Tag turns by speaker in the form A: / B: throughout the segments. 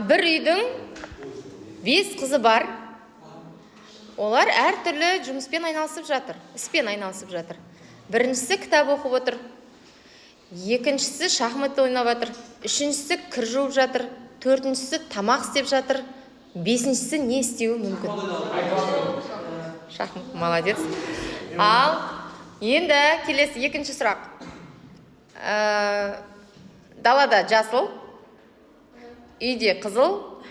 A: Бір үйдің бес қызы бар. Олар әртүрлі жұмыспен айналысып жатыр, іспен айналысып жатыр. Біріншісі кітап оқып отыр, екіншісі шахмат ойнап жатыр, үшіншісі кір жуып жатыр, төртіншісі тамақ істеп жатыр, бесіншісі не істеуі мүмкін? Шахмат, молодец. Ал енді келесі, екінші сұрақ. Далада жасыл, үйде қызыл,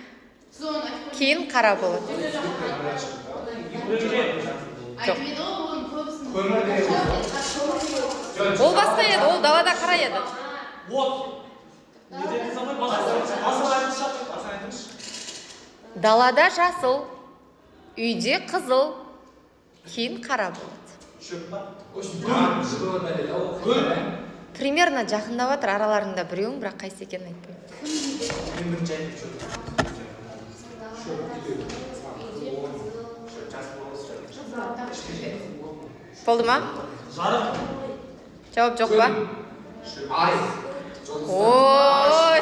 A: кейін қара болады. Жоқ.
B: Айтып еді ғой оның көбісін.
A: Ол басқа еді, ол далада қара еді.
C: От. Не дедіңіз, апай? Басын айтыңызшы, апай, басын айтыңызшы.
A: Далада жасыл, үйде қызыл, кейін қара болады.
C: Шөп па?
D: Гүл.
A: Примерно жақындап жатыр араларында біреуің, бірақ қайсы екенін айтпаймын.
C: Мен бірінші айттым, шөп. Шөп. Жасыл болса.
A: Болды ма?
C: Жарық.
A: Жауап жоқ па?
D: Ай.
A: Ой.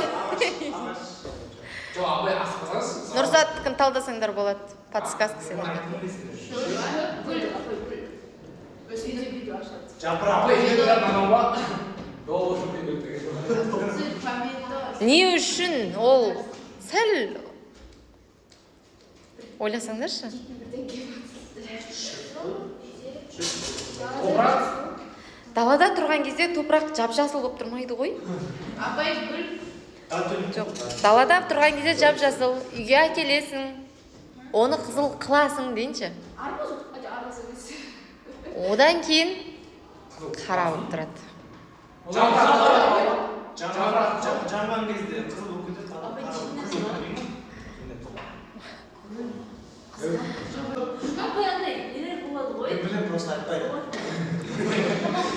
D: Жоқ, апай, асықпасаңыз.
A: Нұрзаттікін талдасаңдар болады, подсказка сендерге.
B: Гүл, апай, гүл. Үйде видео ашады.
C: Жапырақ.
D: Апай, жерде анау ба? Доллар деген.
B: Помидор.
A: Не үшін ол, сәл ойласаңдаршы.
D: Топырақ.
A: Далада тұрған кезде топырақ жап жасыл болып тұрмайды ғой.
B: Апай, гүл.
A: Жоқ, далада тұрған кезде жап жасыл, үйге әкелесің, оны қызыл қыласың дейінші.
B: Арбуз, арбуз емес.
A: Одан кейін қара болып тұрады.
D: Жапырақ.
C: Жанған кезде қызыл болып кетеді, қара, қызыл болып кетпей ме?
E: Апай, андай нелер болады ғой.
C: Мен білемін, просто айтпайды.
E: Тамақ.